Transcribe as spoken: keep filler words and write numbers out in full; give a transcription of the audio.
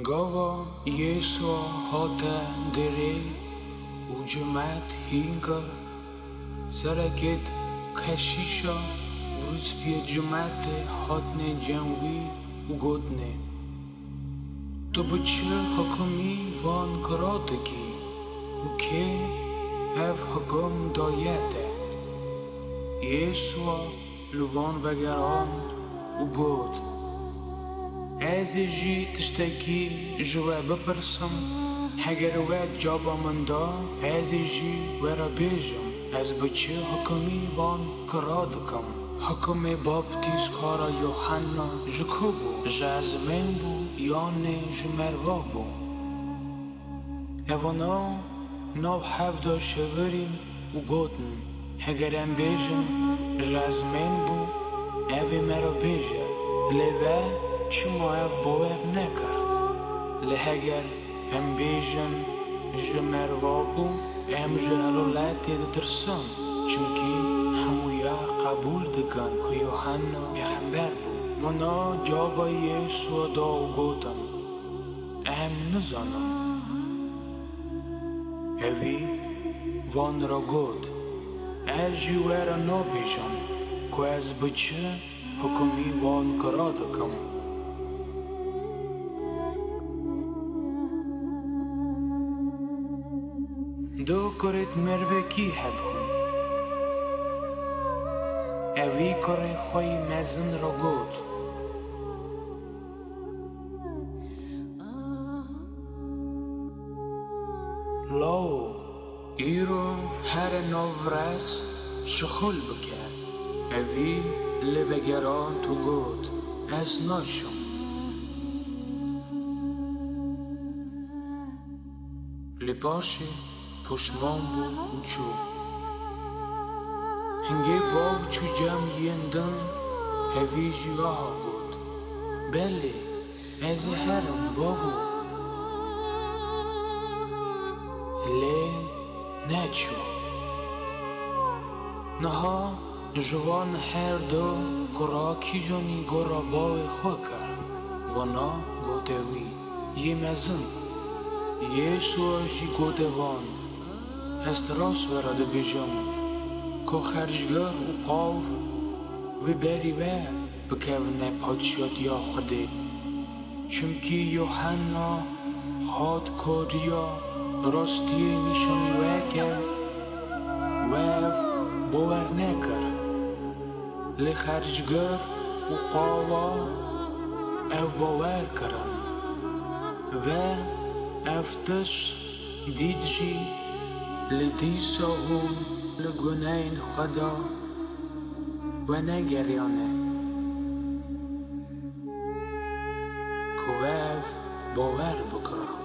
Gava Yêsûa hate derê û cimet hîn kir, serekêt keşîşa û rûspiyê cimetê hatine cem wî û gotine: Tu bi çi hikimî van kira dikî û kê ev hikim daye te? Yêsûa li van vegerand û got: Ez ê jî tiştekî ji we bipirsim, heger we caba min da, ez ê jî we re bêjim, ez bi çi hikimî van kira dikim. Hikimê baptîzkara Yohanna ji ku bû? Ji ezmên bû yanê ji merva bû? Evana nav hev de şevirîn û gotin: Heger em bêjin, ji ezmên bû, ev ê me re bêje, lê we çima ev bawer nekir? Lê heger em bêjin, ji merva bû, em ji eloletê ditirsin, çimkî hemûya qebûl dikin ku Yohanna pêxember bû. Wana caba Yêsûa da û gotin: Em nizanin. Evî van re got: Ez jî we re nabêjim ku ez bi çi hikimî van kira dikim. Du kurêt mervekî hebûn. Evî kurê xwe yî mezin re got: Lawo, îro here nav rez şixul bike. Evî li vegerand û got: Ez naçim. Lê paşê poşman bû û çû. Hingê bav çû cem yên din, evî jî wiha got: Belê, ez ê herim, bavo. Lê neçû. Niha ji van her du kura kîjanî gora bavê xwe kir? Wana gote wî: Yê mezin. Yêsûa jî gote van: Ez rast we re dibêjim ku xercgir û qav wê berî we bikevine padşatiya Xwedê. Çimkî Yohanna hat kariya rastiyê nîşanî we ke we ev bawer nekir. Lê xercgir û qava ev bawer kirin. Ve ev tişt dît jî, lê dîsa hûn li guneyên xwe de wenegeriyane ku we ev bawer bikira.